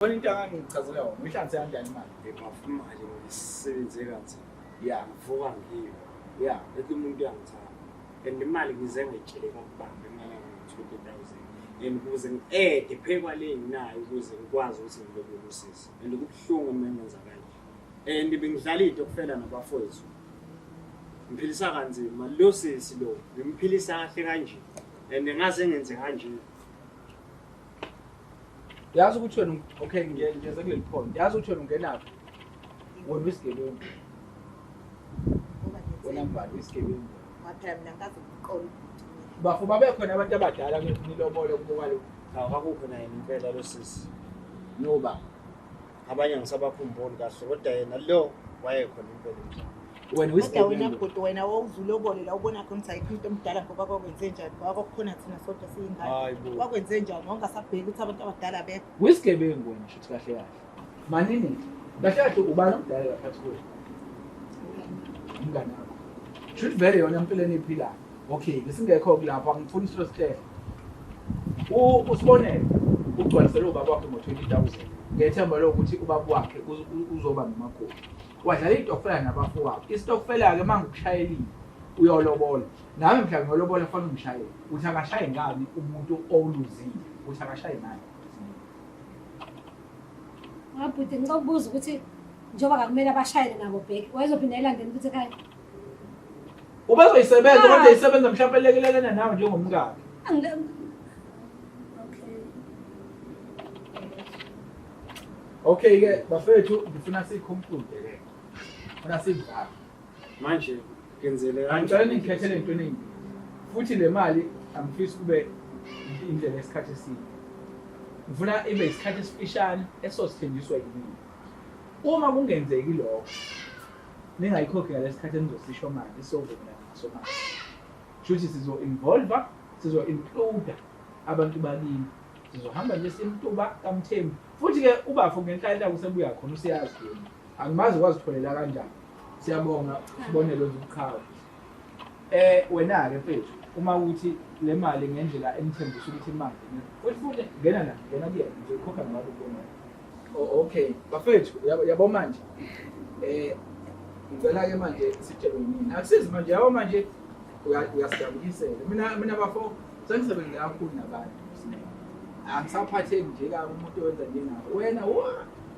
Khona into angangichazela yona, uyihlanganise kanjani imali? Ngibafa imali ngisebenze kanzima. Yeah. Ngivuka ngiyo. Ethi umuntu uyangithanda. And imali ngize ngayitsheleka kubamba imali yangu 20,000. And ukuze ngi-ede phekwa le nginayo ukuze ngikwazi ukuthi ngilobole usisi. And kubuhlungu uma ngenza kanje. And bengidlala into kufela nabafowethu. Ngiphilisa kanzima lo sisi lo, ngimphilisa kahle kanje. And ngaze ngenze kanje. Yazi ukuthi wena, okay, ngiyeza kuleli point. Yazi ukuthi wena ungenaphi? Wena uyisigebengu. Wena mbali uyisigebengu. Phela mina ngikaze ngiqole ubhuti mina. Bafo babekhona abantu abadala nilobole kubo kwalo. Cha, akukho naye impela lo sisi. Noba Abanye angisabakhumbuli kahle kodwa yena lo wayekhona impela emhlabeni. Wena Kodwa wena uyisigebengu. bhuti, wena wawuzulobole la ubona khona ukuthi ayikho into omdala, ngoba kwakwenze njani? Ngoba kwakukhona thina sodwa siyingane. Hayi bo. Kwakwenze njani? Wawungasabheki ukuthi abantu abadala bekho. Uyisigebengu wena, shuthi kahle kahle. Manini? Kahle kahle ubani omdala lapha phakathi kwethu? Umngane wakho. Shuthi vele yona impilo eniyiphilayo. Okay, besingekho kulapho, angifuni isilo sihlele. Usibonele ugcwalisele ubaba wakhe ngo-20,000 ngethemba lokuthi ubaba wakhe uzoba nomakoti. Wadlala itokfela nabafowabo. Isitokfela-ke uma ngikushayelile uyolobola. Nami mhla ngiyolobola kufanele ungishayele. Uthi akashaye ngani umuntu owuluzile? Uthi akashaye ngani? Ngabhuti, ngicela ukubuza ukuthi njengoba kakumele abashayele nabo bheki, wayezophinde ayilandele ukuthi ekhaya? Ubezoyisebenza Ah. kodwa isebenza mhlawumbe elekelelana nawe njengomkakhe. Okay. Okay ke bafethu, ngifuna siyiconclude ke. Ngifuna sivale. Manje ngenzele Angicela ningikhethele into eningi. Futhi le mali angifisi kube indlela yesikhathi eside. Ngifuna ibe isikhathi esifishane esosithenjiswa yimina. Uma kungenzeki lokho, ningayikhokhi ngalesi sikhathi enizosisho manje, sizovumelana ngaso manje. Shuthi sizo-involve, sizo-include abantu bakini. Sizohamba nje simtuba kaMthembu. Futhi-ke ubafo ngenhlanhla usebuya khona, usiyazi yena. Angimazi wazitholela kanjani. Siyabonga sibonelo nje ubuqhawe. Wena-ke mfethu, uma ukuthi le mali ngendlela enithembisa ukuthi imali, futhi ngena la, ngena kuyena, ngizoyikhokha ngabe ubonayo. Oh, okay, bafethu, yabo manje. Ngicela-ke manje sitshelwe yini. Akusizi manje, yabo manje uyasidabukisela. Mina bafo sengisebenze kakhulu nabantu. Angisaphatheki nje kabi umuntu owenza njengawe. Wena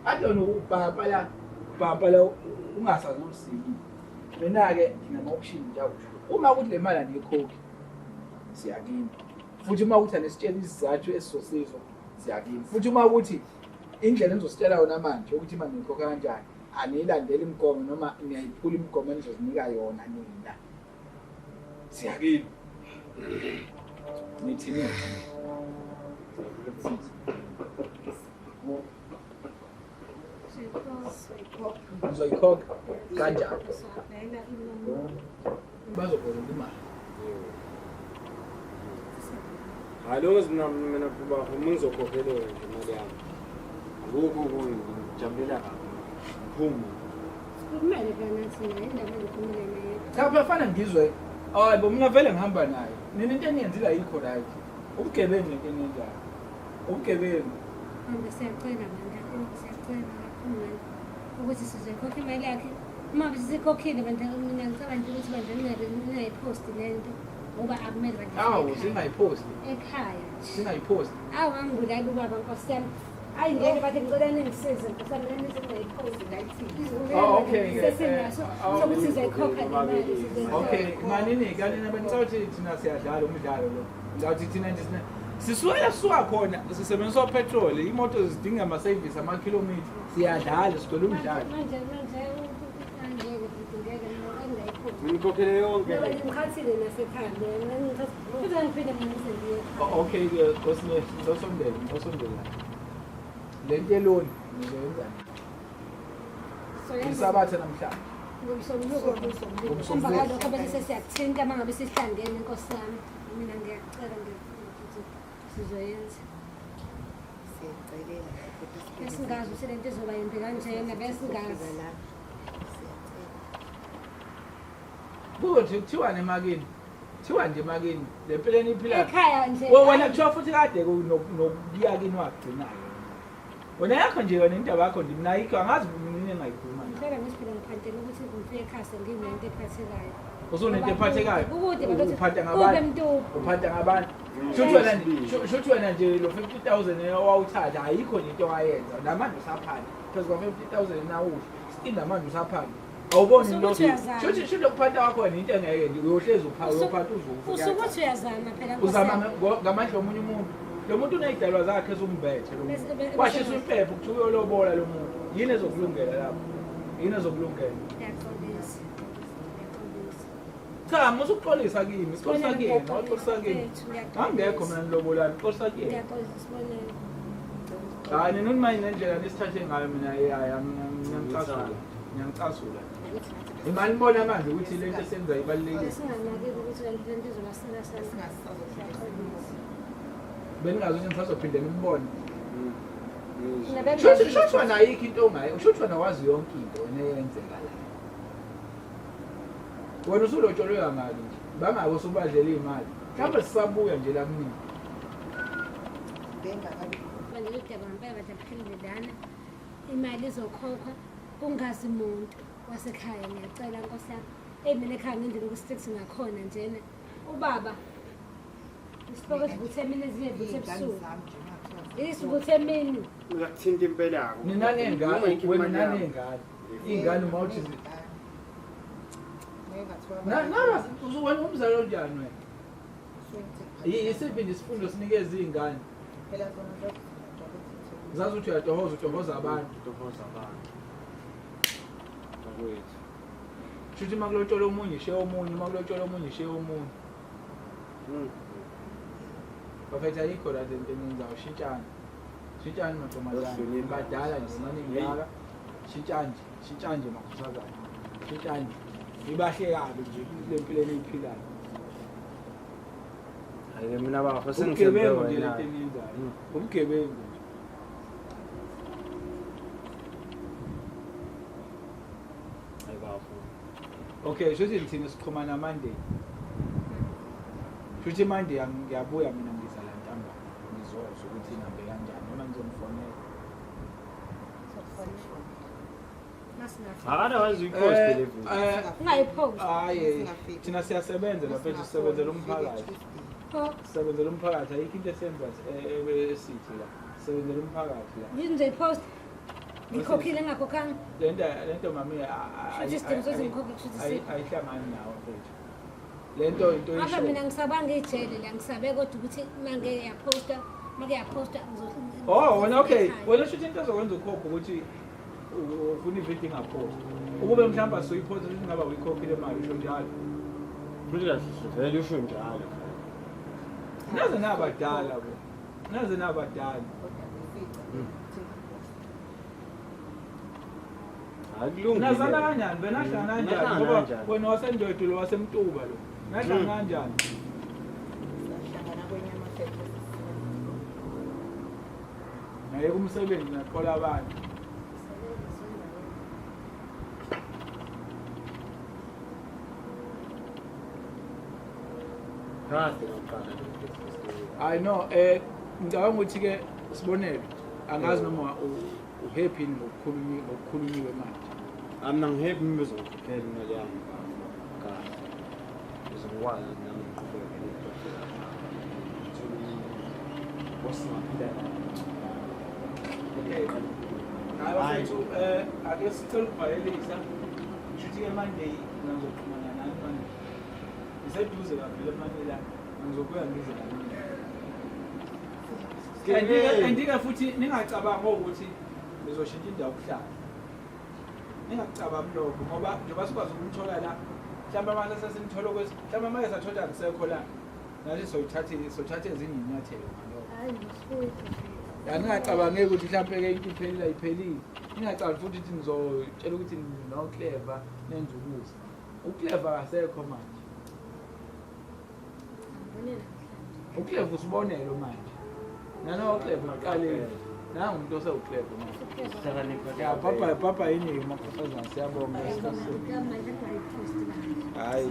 ade wena ubhapala, ubhapala ungasazi nokusikile. Mina-ke nginama-option nje awusho. Uma ukuthi le mali aniyikhokhi, siyakini. Futhi uma ukuthi anisitsheli isizathu esizosizwa, siyakini. Futhi uma ukuthi indlela enizositshela yona manje ukuthi imali niyikhokha kanjani, aniyilandeli imigomo noma niyayiphula imigomo enizozinika yona nina, siyakini. Nithini? Uzoyikhokha kanjani? Bazoboleka imali. Hayi, lokho mina baba, uma ngizokhokhelwa nje imali yami. Akukho okunye, ngijabulela kabi. Ngiphuma. Kumele phela nathi naye indaba engikhulumile naye. Cha, phela fana ngizwe. Hayi bo, mina vele ngihamba naye. Nina into eniyenzile ayikho right. Ubugebengu lento eniyenzayo. Ubugebengu. Manje siyacela bandla, siyacela kakhulu manje ukuthi sizoyikhokha imali yakhe. Uma besikhokhile bandla, mina ngicela nje ukuthi bandla ningayiphosti le nto ngoba akumele bandla. Awu, singayiphosti. Ekhaya. Singayiphosti. Awu, angibulali ubaba nkosi yami. Hayi ngeke bathi ngicela ningisize nkosi yami, nani singayiphosti la ithini. Oh, okay. Sesinaso sokuthi sizoyikhokha le mali, sizoyikhokha. Okay, manini kanina bengicela ukuthi thina siyadlala umdlalo lo. Ngicela ukuthi thina nje sina sisuka sisuka khona sisebenzisa petrol, imoto zidinga ama service, ama kilometer. Siyadlala, sigcwele umdlalo. Manje angeke futhi ngeke mina engayiphosti. Ngikhokhele yonke. Ngoba ngikhathile nasekhaya mina, ngikhathile. Futhi angiphinde mina ngisendiye. Oh, okay ke Nkosini, ngizosondela, ngizosondela. Le nto yeloni ngizoyenza. Isabatha namhlanje. Ngomsombuluko. Ngomsombuluko. Emva kwalokho bese sesiyakuthinta uma ngabe sihlangene nkosi yami. Mina ngiyacela nje ukuthi sizoyenza. Siyacelela ukuthi siphinde Besingazi ukuthi lento izoba yimbi kanjena, besingazi. sifika la. Siyacela. Kuthi kuthiwa nemakini. Kuthiwa nje emakini le mpilo eniyiphilayo. Ekhaya nje. Wena kuthiwa futhi kade nokuya kini wagcinayo. Wena yakho nje, wena indaba yakho nje, mina ayikho, angazi mina engayikhuluma. Ngicela ngisifike ngiphantele ukuthi ngifike ekhaya senginento ephathekayo. Usunento ephathekayo. Kukude bakithi. Uphanta Kude ngabantu. Mtuba. Uphanta ngabantu. Shuthi wena shuthi wena nje lo 50,000 owawuthatha ayikho nje into owayenza. Namanje usaphanda. Phezu kwa 50,000 nawuhle. Still namanje usaphanda. Awuboni Usuke lo. uthi uyazama. Shuthi lokuphatha kwakho wena into engeke nje uyohlezi upha uyophatha uzufa. Usuke uthi uyazama phela. Nkosi Uzama yami. ngamandla omunye umuntu. Lo muntu uney'dalwa zakhe ezumbethe lo muntu. Kwashisa impepho kuthiwa uyolobola lo muntu. Yini ezokulungela lapho? Yini ezokulungela? Ngiyaxolisa. Ngiyaxolisa. Cha, musa ukuxolisa kimi, xolisa kuyena, waxolisa kimi. Angekho mina nilobolani, xolisa kuyena. Ngiyaxolisa sibonelo. Hayi, nina manje nendlela nisithathe ngayo mina hayi ngiyangicasula. Ngiyangicasula. Imali nibona manje ukuthi lento esenza ibalulekile. Singanakile ukuthi le nto izoba sena sana. Ngiyaxolisa. Beningazi ukuthi ngisazophinde nimbone. Mina Shuthi shuthi wena ayikho into ongayo. Shuthi wena wazi yonke into wena eyenzeka la. Wena usulotsholwe kangaki nje? Bangaki osubadlela iy'mali? Mhlawumbe sisabuya nje la kunini. Bengakabi Manje lolu daba ngempela bathi aphelele lana. Imali izokhokhwa kungazi muntu wasekhaya ngiyacela Nkosi yami. Eyi mina ekhaya ngendlela oku-strict ngakhona njena. Ubaba isihloko esivuthe emini ezinye zivuthe iy'ngane ebusuku. zami nje ngathiwa Isivuthe emini. Uyakuthinta impela yakho. Nina ney'ngane, Ungayikho wena imali yakho. ney'ngane. Iy'ngane uma uthi Ngengathiwa wena umzali onjani wena? Yisiphi nje isifundo sinikeza iy'ngane? Phela zona zazi Zazi ukuthi uyatohoza, utohoza abantu. Utohoza abantu. Bakwethu. Shuthi uma kulotsholwa omunye ishiye omunye, uma kulotsholwa omunye ishiye omunye. Bafethu ayikho la lento eniyenzayo, shintshani. Shintshani mantombazane, Bahlonipha. badala nje naningaka. Shintshani nje, shintshani nje makhosazane. Shintshani nje. Nibahle kabi nje kule mpilo eniyiphilayo. Hayi mina bafo sengithembe Ubugebengu nje wena. lento eniyenzayo. Ubugebengu nje. Hayi bafo. Okay, shuthi thina sixhumana Monday. Shuthi Monday ngiyabuya mina ngiza la ntambama. Ngizozwa ukuthi ngihambe kanjani noma ngizonifonela. Masingafiki. Otherwise uyipost le video. Ungayiphosti. Hayi, thina siyasebenza lapha ethu sisebenzela umphakathi. Pho Sisebenzela umphakathi, ayikho into esenza esithi la. Sisebenzela umphakathi la. yini ngizoyiphosta? Ngikhokhile ngingakhokhanga. Lento mami Shuthi isidingo sokuthi ngikhokhe kushuthi isikho. ayihlangani nawe mfethu. Lento into Ngapha isho. mina ngisabanga ijele la ngisabe kodwa ukuthi mange yaphosta make yaphosta Oh, wena okay. Wena shuthi into ozokwenza ukhokhe ukuthi ufuna ividiyo ingaphosti. Ukube mhlawumbe asuyiphosta ukuthi ngaba uyikhokhile imali usho njalo. Futhi kahle vele usho njalo. Naze nabadala bo. Naze nabadala. Akulungile. Nazana kanjani? Benahlangana kanjani? Nahlangana Ngoba kanjani? wena wasendoda lo wasemtuba lo. Nahlangana kanjani? Sahlangana kwenye amafekthi. Naye kumsebenzi naqola abantu. Kade ngaqala le business. I know ngicabanga ukuthi ke sibonelo angazi noma uhappy ngokukhulunyiwe manje. Mina ngihappy uma bezongikhokhela imali yami bafo. Kahle. Ukuze ngikwazi ukuthi nami ngiqhubeke nento ngithole umuntu osingaphila naye. Okay. Hayi bafethu ake sicela ukuvalelisa. Shuthi ke Monday ngizoxhumana nani Monday. Ngiseduze kaphela Monday la. Ngizobuya ngize la. Andike futhi ningacabangi ukuthi ngizoshintsha indawo yokuhlala. Ningakucabangi lokho ngoba njengoba sikwazi ukumthola la mhlawumbe mase sesimthola kwesi mhlawumbe mase sathola akusekho la nathi sothatha ezinye iy'nyathelo ngalokho. Hayi ngisuke. Ya ningacabangeki ukuthi mhlawumbe ke into iphelile ayiphelile. Ningacabangi futhi ukuthi nizotshela ukuthi no-clever nenze ukusa. Uclever akasekho manje. Ngibonela namhlanje. Uclever usibonelo manje. Nano-clever uqaleni. Nangu umuntu osewuclever manje. Hlakanipha. Ya papa papa yini umakhosazana siyabonga. Manje ungayiphosti manje. Hayi.